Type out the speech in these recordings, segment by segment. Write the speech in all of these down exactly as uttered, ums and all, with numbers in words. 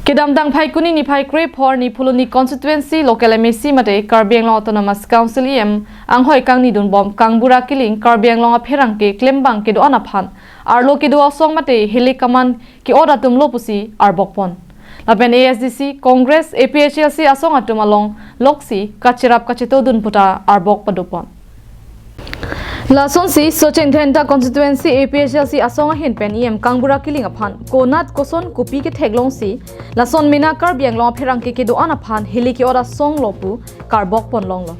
Kedamtang Phaikuni niphai krepho arni Phuloni constituency local M A C mate Karbi Anglong Autonomous Council E M anghoi kangnidunbom Kangbura Killing Karbi Anglong apherangke klembang kedo-an aphan arlo kedo asong mate hilik kaman ke-ot atum lo pusi arbokpon. Lapen A S D C, Congress, A P H L C asong atum along loksi kacherap kachetodun puta arbok padopon. Lasonsi Socheng Dhenta constituency A P H L C asong ahin pen E M Kangbura Killing aphan konat koson kopi ketheklongsi lason mena Karbi Anglong apherangke kedo-an aphan hilik ke-ot asong lo pu karbokpon longlo.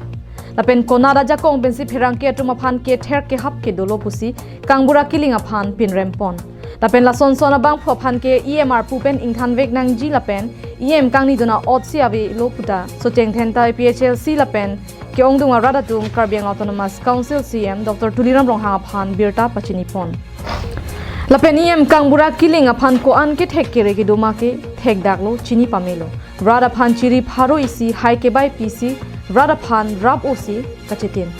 Lapen konat ajakong pensi pherangke atum aphan kether kehap kedolo pusi Kangbura Killing aphan pinrempon. Lapen lasonson abangphu aphan ke E M arpu pen ingthanvek nangji lapen E M kangnidun a-ot si avelo puta Socheng Dhenta A P H L C lapen ke-ongdung arat atum Karbi Anglong Autonomous Council C E M Doctor Tuliram Ronghang aphan birta pachinipon. Lapen E M Kangbura Killing aphan ko-an kethek kere kedo ma ke thekdaklo, chini pamelo. Rat aphan chiri pharo isi hai kebai pisi rat aphan rap-o si kachetin.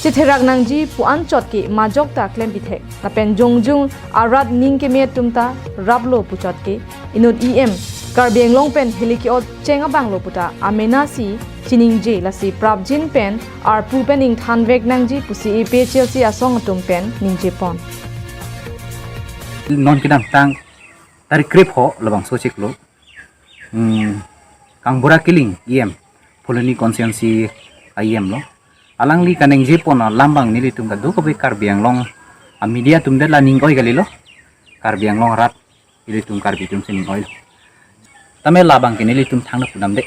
Chetherak nangji pu anchot ke majok ta klempithek. Lapen jongjung arat ning keme atum ta raplo puchot ke inut E M Karbi Anglong pen hilik ke-ot cheng abang lo puta amena si chiningje, lasi prapjin pen arpu pen ingthanvek nangji pusi A P H L C asong atum pen ningjepon. Non kedamtang tarik krepho labangso chiklo, hmm, Kangbura Killing E M, Phuloni constituency a E M lo. Alangli kaningjepon alam abang nelitum kadokave Karbi Anglong a-media atum det la ning-oi kalilo. Karbi Anglong arat ilitum Karbi atum si ning-oilo. Tame labang ke nelitum thangno pudamde.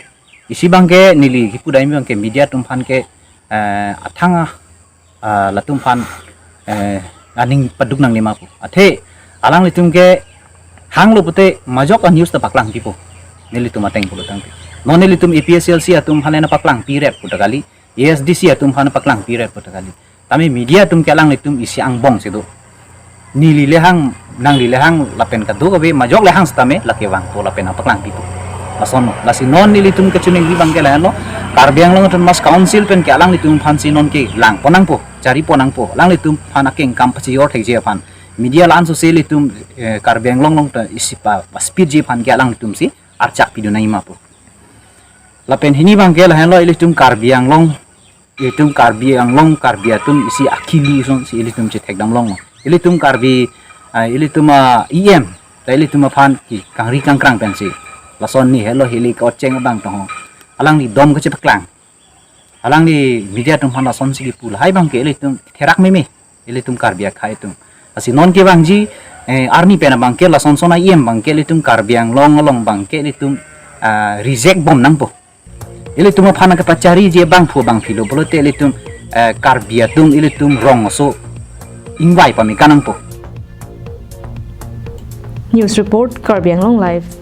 Isi abang ke neli kipudam abang ke media atum aphan ke, eh, athang a, ah, latum aphan, eh, aning paduk nangne ma pu. Athe alanglitum ke hanglo pute majok a-news ta paklangpipo. Nelitum ateng pulo tangte. Non nelitum A P H L C atum aphan na paklangpi rep puta kali. A S D C atum aphan paklangpi rep puta kali. Tame media atum ke alanglitum isi angbong si do. Neli le hang, nangli le hang, lapen kadokave majok le hang setame lake vangpo lapen apaklangpipo. Lason lo. Lasi non nelitum kachiningri abang ke lahenlo. Karbi Anglong Autonomous Council pen ke alanglitum aphan si non kelangpon nangpo, charipon nangpo. Alanglitum aphan akengkam pachijor thekji aphan. Media la-an sose ilitum, eh, Karbi Anglong along ta isi pa, pa-speedji aphan ke alanglitum si archak pidun nangji ma pu. Lapen hini abang ke lahenlo, ilitum Karbi Anglong, ilitum Karbi Anglong, Karbi atum isi akili asonsi ilitum chethekdam longlo. Ilitum Karbi, ah, ilitum a-E M, ta ilitum aphan ke kangri kangkrang pensi lason ni helo hilik ke-ot cheng abang tong ho. Alangli dom kachepaklang. Alangli media atum aphan lasonsi kipu lahai abang ke ilitum therak meme. Ilitum Karbi akhei atum. Lasi non kevangji, eh, arni pen abang ke lasonson a-E M abang ke ilitum Karbi Anglong along abang ke ilitum, ah, reject bom nangpo. Ilitum aphan kepachariji abangphu abangphi lo pulote ilitum, eh, Karbi atum ilitum rong aso ingvai pame kan nangpo. News report, Karbi Anglong Live.